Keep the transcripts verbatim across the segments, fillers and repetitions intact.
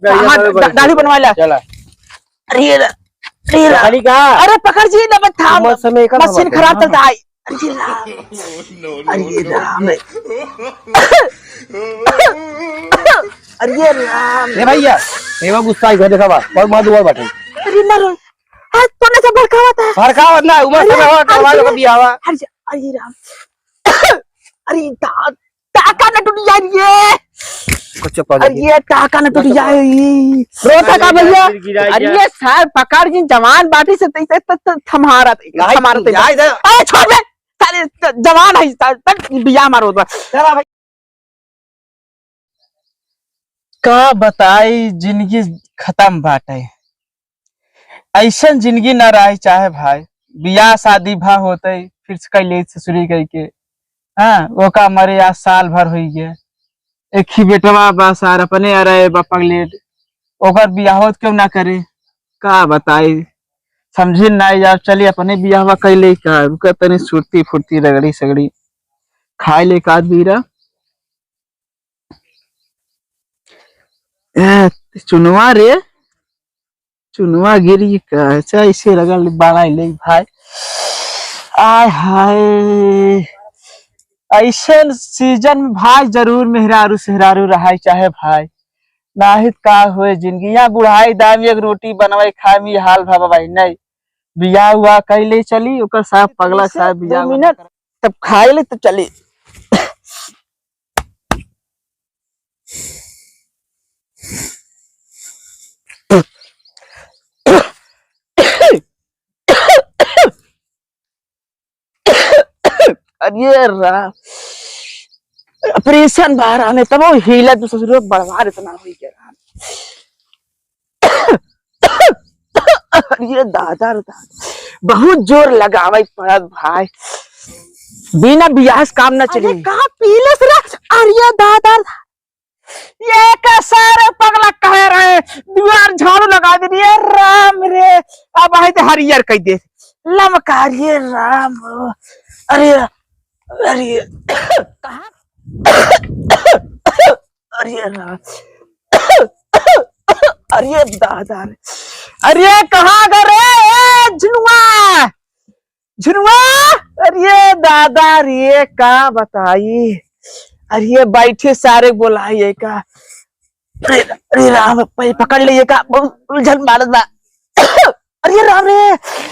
हाँ, दा-, दाढ़ी बनवा ला। चला। अरे रा-, अरे रा-, पकड़ी का? अरे पकड़ जी ना, बस थाम। उमर समय का मशीन खराब चलता है। अरे राम। अरे राम। अरे राम। ए भैया, ए वो गुस्सा आई, देखा बा, और मार दुआ बाटे। अरे ना रो। आज तोने से भड़कावा था। भड़कावा ना, उमर अरे, समय हो, अरे, करवा लो कभी आवा। अरे, अरे राम। अरे दा-, टाका न टूट जाए रे। कुछ पा अरे ये टाका न टूट जाए। रोता का भैया? गिर गिरा अरे गया। ये सार पकड़ जिन जवान बाटी से तैसे त, त, थम्हारा तै, नहीं, थम्हारा तू तै। जाए दे। अरे छोड़ दे। सारे त, जवान है सार, तक बिया मारो बा। चला भाई। का बताई, जिंदगी खत्म बाटे। ऐसन जिंदगी ना रही चाहे भाई, बियाह शादी भा होते, फिर से कैले ससुरी कह के। हाँ, ओका मरे आज साल भर होई गया। एक ही बेटवा बा सार, अपने अरे बा पगलेट, ओकर बियाह होत क्यों ना करे? का बताई, समझी ना यार। चली अपने बियाहवा कैले का, रुका तनी सुरती फुर्ती रगड़ी सगड़ी खाए ले का बीरा। ए, चुनवा रे, चुनवा गिरी का, अच्छा, ऐसे लगल बाड़ा ले भाई। आय हाय, ऐसन सीजन में भाई जरूर मेहरारू सेहरारू रहाई चाहे भाई, नाहित का होए जिंदगी। यहाँ बुढ़ाई दाम एक रोटी बनवाई खाए में ये हाल भा भाई, नहीं बियाह हुआ कैले चली, ओकर साहब पगला साहब बियाह दो मिनट, तब खाए ले तब चली। अरे राम, ऑपरेशन बाहर आने तब वो हिला तो ससुर बर्बाद इतना हो गया। अरे दादा रे दादा, बहुत जोर लगावे पड़त भाई, बिना बियाह से काम ना चली। अरे कहाँ पीले से रे? अरे दादा रे, ये का सारे पगला कहे रहे, दुआर झाड़ू लगा दे। अरे राम रे, अब है तो हरियर कह दे, लमका। अरे राम, अरे, अरे, कहाँ? अरे राम, अरे दादा रे, अरे कहाँ गए रे ए झुनुआ, झुनुआ? अरे दादा रे का बताई, अरे बैठे सारे बोलाइए का, अरे, अरे राम, पै-, पकड़ लिए का, बहुत उलझन मारत बा। अरे राम रे,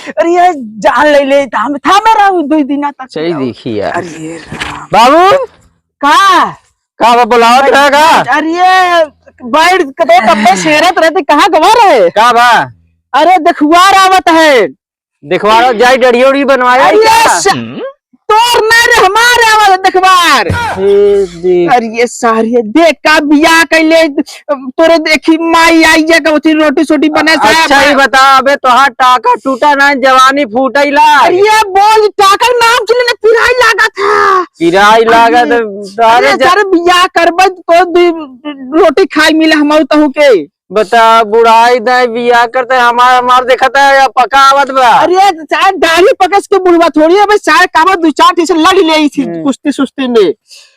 अरे जान ले ले, थाम, थाम रहा हूँ दो दिना तक। सही देखी यार। अरे राम। बाबू, का? का बा, बुलावत रहा का? अरे बैठ के तो कब्बे शेरत रहते, कहाँ गवा रहे? का बा? अरे देखुआर आवत है। देखुआर जाई, डड़ियोड़ी बनवाया अरे क्या? स-, तोर ना रे, हमार आवत देखुआर। हे देख। अरे सारे देख का बियाह कैले, तोरे देखी माई आई जा का उठी रोटी सोटी बने साहब। अच्छा ही बता, अबे तोहार टाका टूटा ना, जवानी फूटैला। अरे बोल, टाका नाम सुने ना पिराई लागत है। पिराई लागत अरे, है, अरे अरे जा- सारे बियाह करबे तो दू रोटी खाई मिले हम तहु के। बता, बुढ़ाई दाई बियाह करते, हमार, हमार देखत है, या पका आवत बा। अरे, चाहे दाढ़ी पकस के बुढ़वा थोड़ी है, बस चाहे काबा दू चार ठे से लड़ ले इसी हम्म। कुश्ती सुस्ती में,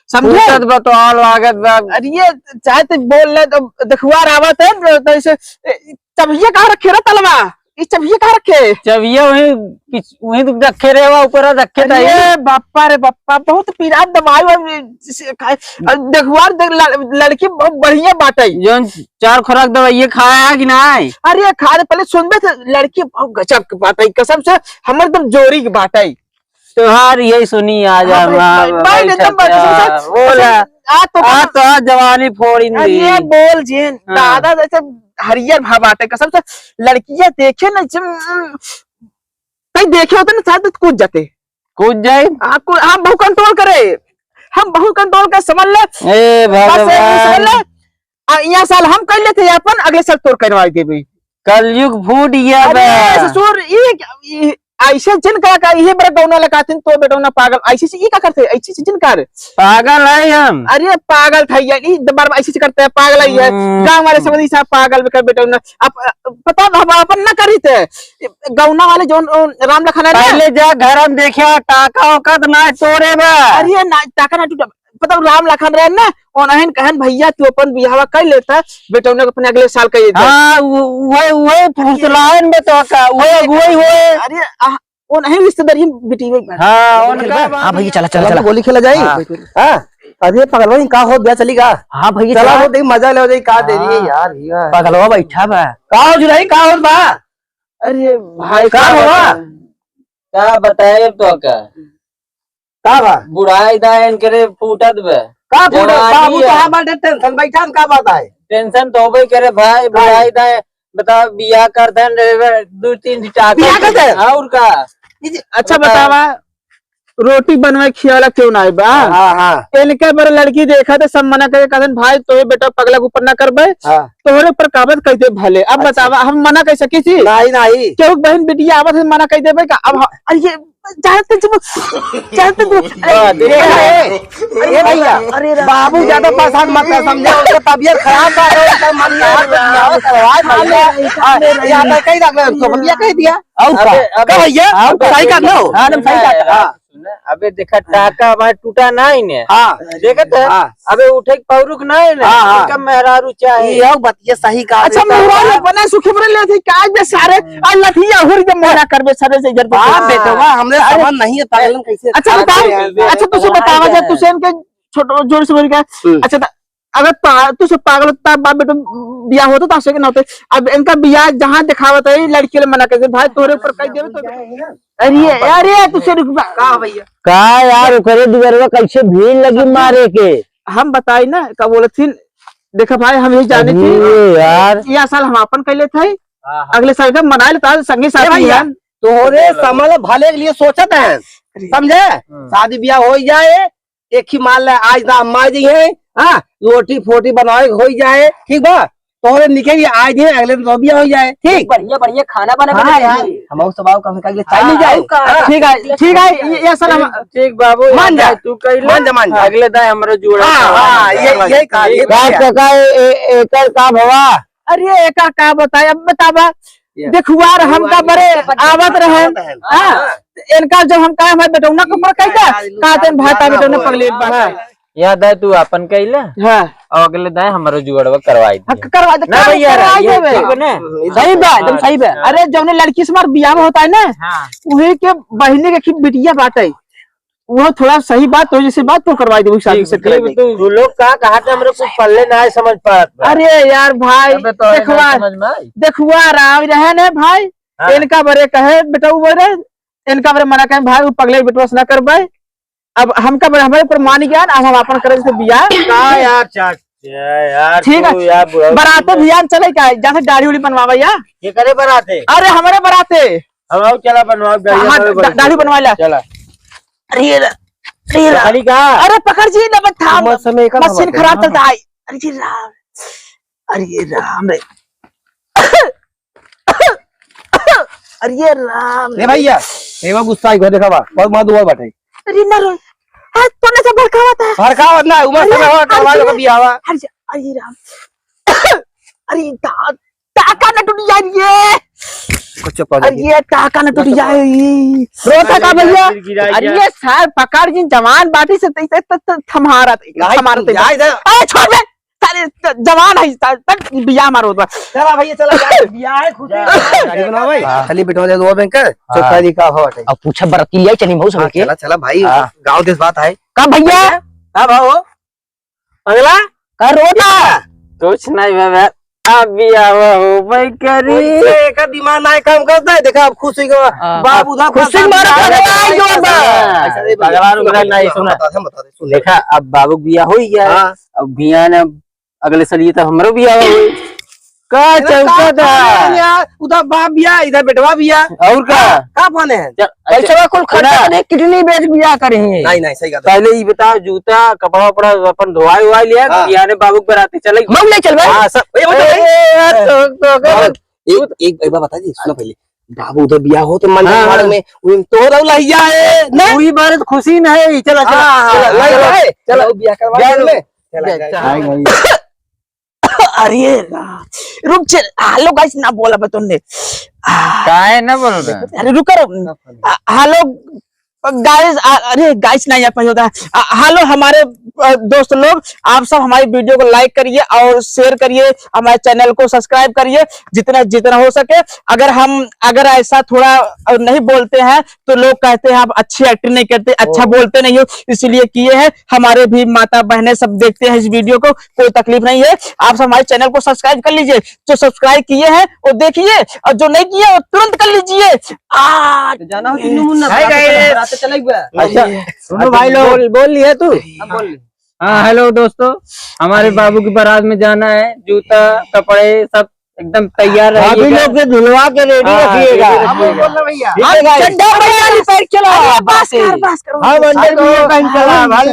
समझे? फूटत बा तो आल लागत बा। अरे, ये चाहे तो बोल ले, तो देखुआर आवत है, तो, तो इसे, ए, चबिया कहाँ रखे रे तलवा? ई चबिया कहाँ रखे? चबिया वहीं पीछ-, वहीं तो रखे रहे, वा ऊपर रखे था अरे ही। बाप्पा रे बाप्पा, बहुत पीरा दवाई वा-, से खाए। अ, देखुआर देख, ल-, लड़की बहुत बढ़िया बाटे। जौन चार खुराक दवाइये खाया है कि नाई? अरे खा ले, पहले सुनबे थे, लड़की बहुत गजब के बाटे, कसम से हमर एकदम जोरी के बाटे। तोहार यही सुनी आज हाँ, हम, भाई, हाँ, भाई, भाई, एकदम बात, कसम से, बोला। कसम, आ तो आ कहा तो आ जवानी फोड़ इंदी। अरे बोल जिन, हाँ। दादा जैसे हरियर भा बाटे, कसम से लड़कियां देखे ना, जब, कहीं देखे होते ना, शायद तो कूद जाते। कूद जाए? हाँ, कू-, हम बहुत control करे, हम बहुत control कर, समझ ले। ए बस, भगवान। समझ ले। आ, यहाँ साल हम कर लेते हैं अपन, अगले साल तोर करवाई देबे। कलयुग फूट गया अरे बा। ससुर, ई, ई, ऐसे जिन का, का, इहे बड़ा गौना लगातिन तो बेटौना पागल, ऐसे से ई का करते, ऐसे से जिन कर। पागल है हम। अरे पागल था यार, ई बार बार ऐसे से करते हैं, पागल है ये। हम्म। गाँव वाले समझी साहब पागल बेटा, बेटौना। अब, अ, पता हम अपन ना करी थे। गौना वाले जौन, अ, राम लखन है ना। पहले जा घर में देखा, टाका औकात ना तोरे बा। अरे ना, टाका ना टूटा। मतलब राम लखन रहन ना, ओनहिन कहन, "भइया, तू अपन बियाहवा कर लेता, बेटौना के अपने अगले साल कर देता।" हाँ, उ-, उहे, उहे फुसलाइन में तो का, उहे अगुवई होए। अरे, आ, ओनहिन रिश्तेदारी बिटिया में। हाँ, उनका हाँ भइया, चला, चला, चला, चला। गोली खेला जाई। हाँ। हाँ, अरे पगलवा, का हो गया, चली का? हाँ भइया, चला चला। हो, देख, मजा ले जाई, का दे रही है हाँ। यार, भइया। पगलवा बैठा बा। का हो जुदाई, का हो बा? अरे भाई, का का हुआ? बताएं? का बताए तो का? का बा? बुढ़ाई दा इनकरे फूटत बा। का फूटत? जवानी बाबू तो है। हमारे टेंशन बैठा न, का बात है? टेंशन तो होबे करे भाई, का? बुढ़ाई दा, बताओ, बियाह कर देन रे, दो तीन टाका बियाह कर देन? और का? ई जे, अच्छा बताओ। बतावा, रोटी बनवाए खियाला क्यों ना आए बा? हाँ, हाँ। इनके बर लड़की देखा तो सब मना करे, कहन, "भाई, तोहे बेटा पगला के ऊपर ना करबे, हाँ। तोहरे ऊपर काबत कह दे भले।" अब अच्छा। बतावा, हम मना कर सकी थी? नहीं, नहीं। केहू बहन बिटिया आवत है, मना कर देबे का? अब ह-, अरे ये जानते तुम, जानते तुम, अरे, हाँ, देखा है। अरे भैया, अरे राम। बाबू ज्यादा परेशान मत कर, समझे? उनका तबीयत खराब बा, उनका मन ना हो, तो बियाह करवा दे। हाँ, यहाँ पे कहीं रख ले, तो भैया कह दिया। और का? अबे, अबे, का भैया? और का? सही कर लो। हाँ, एकदम सही कर। हाँ। सुने, अबे देखा, टाका हमारे टूटा ना ही ने। हाँ। देखत है? हाँ। अबे उठे के पौरुख ना ही ने। हाँ, हाँ। इनका मेहरारू चाहे। ये बतिया सही कहा अच्छा, बेटा। मेहरारू अपना सुखी मरे ले थे, का बे सारे, आ लठिया हुर के मोहरा करबे सारे से इधर हाँ, बेटा। बेटवा, हमरे अरे, समझ नहीं है, पागलन कैसे अच्छा, खाते बताओ, हैं। अच्छा, तुझे बतावा जा, तुझे इनके छोटो जोर से बोल के, हम्म। अच्छा, त-, अगर पा-, तू सब पागल होता, बाप बेटा बियाह होता, तो ऐसे के ना होते। अब इनका बियाह जहाँ दिखावत है, लड़की वाले मना करते, "भाई, तोहरे ऊपर कह देवे तो।" अरे, अरे, तू से रुक बा। का भैया? का यार, ओकरे दुआरवा कैसे भीड़ लगी मारे के? हम बताई ना, का बोलत थी, देखा भाई, हम यही जाने थी। अरे यार। या साल हम आपन कैले थे, हाँ, हाँ। अगले साल का मनाए लेता, संगी ए साथी भैया, हैं। तोहरे समझ भले के लिए सोचत हैं, अरे। समझे? हम्म। शादी बियाह हो जाए, एक ही मान ले, आज दाम मार दी है, हाँ, रोटी फोटी बनावे के होई जाए, ठीक बा? तोहरे निकल के आज दिन अगले दिन तो बियाह हो जाए, ठीक? बढ़िया, बढ़िया खाना बना के हाँ दे यार, दीजिए। हम और सब आओ, कम से कम अगले हाँ, चाय मिल जाए। और का? हाँ। ठीक है, ठीक है, ये, ये सर हम ठीक बाबू, मान जा। तू कह ले। मान जा, मान जा। अगले दाए हमरो जोड़ा हाँ, हाँ, ये, ये कहा, ये बात बढ़िया। का, का, ए, ए, एकर का भवा? अरे, एकर का बताए, अब बतावा। ये। देखुआर हमका बरे आवत रहे। आवत रहे। हाँ। हाँ। इनका जब हम कहा, "हमारे बेटौना के ऊपर कैसे?" हाँ, हाँ, कहते हैं, "भाई, ता बेटौना पगले एक बार है।" याद है, तू आपन कैले? हाँ। और अगले दाए हमरो जुगड़वा करवाई दे। हाँ, करवा दे, ना करवा, भैया, करवा ये देवे। ठीक बा ना? सही बा, एकदम सही बा। अच्छा। अरे, जौने लड़की से हमार बियाह में होता है ना, हाँ। वही के बहिनी के खी बिटिया बाटे। वो थोड़ा सही बात हो, जैसे बात तो करवाई देबो, शादी ठीक, से ठीक, करवाई देबो। तू लोग का कहा थे, हमरे कुछ पल्ले ना है, समझ पात बा। अरे यार भाई, अबे तो है ना देखुआ, समझ में आई। देखुआ राव रहे ने भाई, हाँ। इनका बरे कहे बेटा वो बरे, इनका बरे मना कहे, "भाई, वो पगले बेटवा से ना करबे।" अब हमका बरे, हमरे ऊपर मान गया ना, अब हम अपन करे से बियाह। का यार चाचा, यार ठीक तू है। यार बुढ़ऊ बराते तुमने बियाह चले का, जैसे दाढ़ी उड़ी बनवावे या। ये करे बराते? अरे हमरे बराते। हम आओ चला बनवाओ, हाँ, दाढ़ी दा-, बनवाओ। दाढ़ी बनवा ला। चला। अरे रा-, अरे रा-, पकड़ी का? अरे पकड़ जी ना, बता, उमर समय का मशीन बात है। खराब चलता है। अरे राम, अरे राम रे। अरे राम ए रे। भैया, एगो गुस्सा आई, देखा बा, बहुत मधुआ बाटे। अरे ना रो, हाँ, तोने से भड़कावा था। भड़कावा ना, उमर अरे, समय हो, करवा लो अरे, कभी आवा। अरे, अरे राम। अरे ता-, टाका न टूट जाए ये। कुछ चुप हो अरे जाइए। ये टाका न टूट चुप हो। जाए ये। रोता का अरे भैया? यार, गिर गिरा अरे गया। ये सार पकड़ जिन जवान बाटी से तैसे त, त, थम्हारा, नहीं, थम्हारा तू तैसे। जा इधर। अरे छोड़ दे। सारे त, जवान है, त, त, बिया मारो बा। चला भैया, चला, जा, बिया है, खुशी जा, है। गाड़ी बनाओ भाई। हाँ। चलिए, बिठवा दे दो बैंक का। हाँ। चौथा जी का हो, ठीक। अब पूछा बरती लिया, चली मऊ सब हाँ, के। चला, चला भाई, हाँ। गाँव देश बात है। का भैया? हाँ, भाओ। पगला? का रोता? कुछ नहीं बाबा, अब बियाह हो भाई करी। ओइसे एकर दिमाग ना काम करता है, देखा अब खुश हुई गवा। हाँ। बाप उधर खुशी फंसा मारा दिमाग पगला है। आई गवा बा। ऐसा नहीं भैया, भगवान सुनो, उधर नहीं सुनो, सुना। बता दे, बता दे, सुन ले। देखा अब बाबू बियाह हो ही गया है। हाँ। अब बियाह ने अगले साल ये तो हमरो बियाह हो। का अरे चौका का था? फने हैं यार? उधर बाप बिया, इधर बेटवा बिया। और का? का फने हैं? चल, पैसा कुल खर्चा सुना। करे, किडनी बेच बिया करे हैं। नहीं, नहीं, सही बात है। पहले ये बताओ, जूता, कपड़ा, वपड़ा अपन धोवाई, उवाई लिया, हाँ। बियाने बाबू के बराती चले। मऊ ले चल भाई। हाँ, सब, ए, ए, ए, यार, तो, तो, तो, बहुत। एक, एक, एक बार बता दी, सुनो पहले। बाबू उधर बिया हो तो मन हाँ, मालूम हाँ। है, वो तो रौला ही जाए, ना? पूरी बार तो खुशी नहीं, चला, चला, हाँ, चला, हाँ, चला, चला, चला। चला, बिया करवा ले। चला, चला। चला। अरे राम, रुक चल, hello guys ना बोला बा तुमने। आ, काहे ना बोल रहे? अरे रुको, रुको। आ, hello, गाइस, अरे गाइस नहीं, यहाँ पे होता है। हेलो हमारे दोस्त लोग, आप सब हमारी वीडियो को लाइक करिए और शेयर करिए, हमारे चैनल को सब्सक्राइब करिए, जितना जितना हो सके। अगर हम अगर ऐसा थोड़ा नहीं बोलते हैं तो लोग कहते हैं आप अच्छी एक्टिंग नहीं करते, अच्छा बोलते नहीं हो, इसलिए किए हैं। हमारे भी माता बहनें सब देखते हैं इस वीडियो को, कोई तकलीफ नहीं है। आप सब हमारे चैनल को सब्सक्राइब कर लीजिए, जो सब्सक्राइब किए हैं वो देखिए, और जो नहीं किए वो तुरंत कर लीजिए। आ, तो जाना हो तीनों मुन्ना, हाय बरात गाइस। चले, बरात चले हुआ। अच्छा, सुनो भाई लोग। बोल, बोल लिया तू? हम बोल ले। हाँ, हेलो दोस्तों, हमारे बाबू की बारात में जाना है, जूता, कपड़े सब एकदम तैयार रहिएगा। भाभी लोग के धुलवा के रेडी रखिएगा। हाँ, रेडी रखिएगा। हम बोल रहे भैया। ठीक है भाई। चड्ढा बनियान पहन के चला। अरे, बस कर, बस करो। हाँ, मंडल भी ये पहन के चला, भाई।